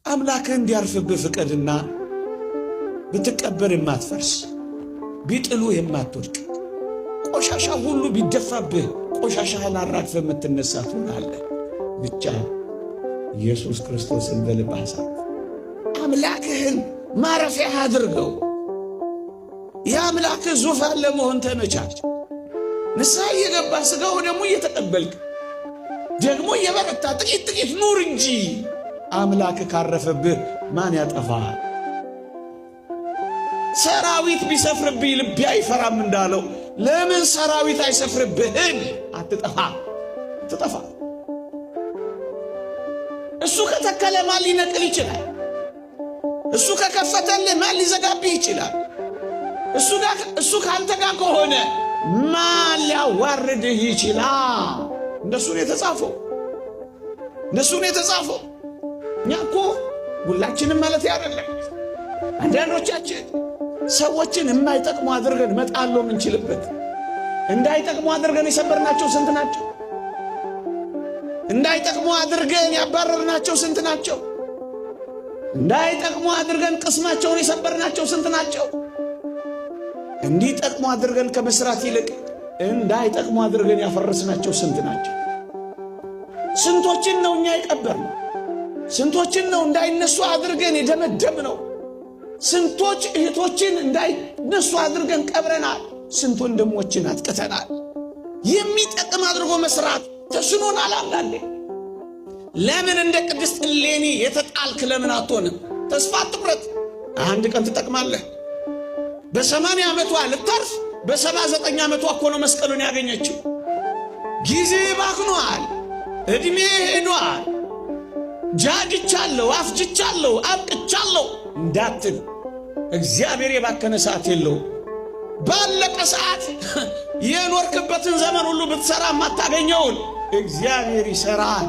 አምላክህ እንዲያርፍብህ ፍቀድና ብትቀበር የማትፈርስ፣ ቢጥሉ የማትወድቅ፣ ቆሻሻ ሁሉ ቢደፋብህ ቆሻሻህን አራግፈህ የምትነሳ ትሆናለህ። ብቻ ኢየሱስ ክርስቶስን በልብህ አሳርፍ። አምላክህን ማረፊያ አድርገው። የአምላክህ ዙፋን ለመሆን ተመቻች። ንስሐ እየገባ ሥጋው ደግሞ እየተቀበልክ ደግሞ እየበረታ ጥቂት ጥቂት ኑር እንጂ አምላክ ካረፈብህ ማን ያጠፋል? ሰራዊት ቢሰፍርብኝ ልቤ አይፈራም እንዳለው ለምን ሰራዊት አይሰፍርብህም? አትጠፋ አትጠፋ። እሱ ከተከለ ማን ሊነቅል ይችላል? እሱ ከከፈተልህ ማን ሊዘጋብህ ይችላል? እሱ ከአንተ ጋር ከሆነ ማን ሊያዋርድህ ይችላል? እንደሱ ነው የተጻፈው። እንደሱ ነው የተጻፈው። እኛ እኮ ሁላችንም ማለት አይደለም። አንዳንዶቻችን ሰዎችን የማይጠቅሙ አድርገን መጣል ነው የምንችልበት። እንዳይጠቅሙ አድርገን የሰበርናቸው ስንት ናቸው? እንዳይጠቅሙ አድርገን ያባረርናቸው ስንት ናቸው? እንዳይጠቅሙ አድርገን ቅስማቸውን የሰበርናቸው ስንት ናቸው? እንዲጠቅሙ አድርገን ከመስራት ይልቅ እንዳይጠቅሙ አድርገን ያፈረስናቸው ስንት ናቸው? ስንቶችን ነው እኛ የቀበርነው? ስንቶችን ነው እንዳይነሱ አድርገን የደመደምነው? ስንቶች እህቶችን እንዳይነሱ አድርገን ቀብረናል። ስንት ወንድሞችን አጥቅተናል። የሚጠቅም አድርጎ መስራት ተስኖናል። አንዳንዴ ለምን እንደ ቅድስት እሌኒ የተጣልክ ለምን አትሆንም? ተስፋ አትቁረጥ። አንድ ቀን ትጠቅማለህ። በ80 ዓመቷ ልታርፍ በ79 ዓመቷ እኮ ነው መስቀሉን ያገኘችው። ጊዜ ባክኗል፣ ዕድሜ ሄዷል። ጃጅቻለሁ፣ አፍጅቻለሁ፣ አብቅቻለሁ እንዳትል እግዚአብሔር የባከነ ሰዓት የለውም። ባለቀ ሰዓት የኖርክበትን ዘመን ሁሉ ብትሰራ የማታገኘውን እግዚአብሔር ይሰራል።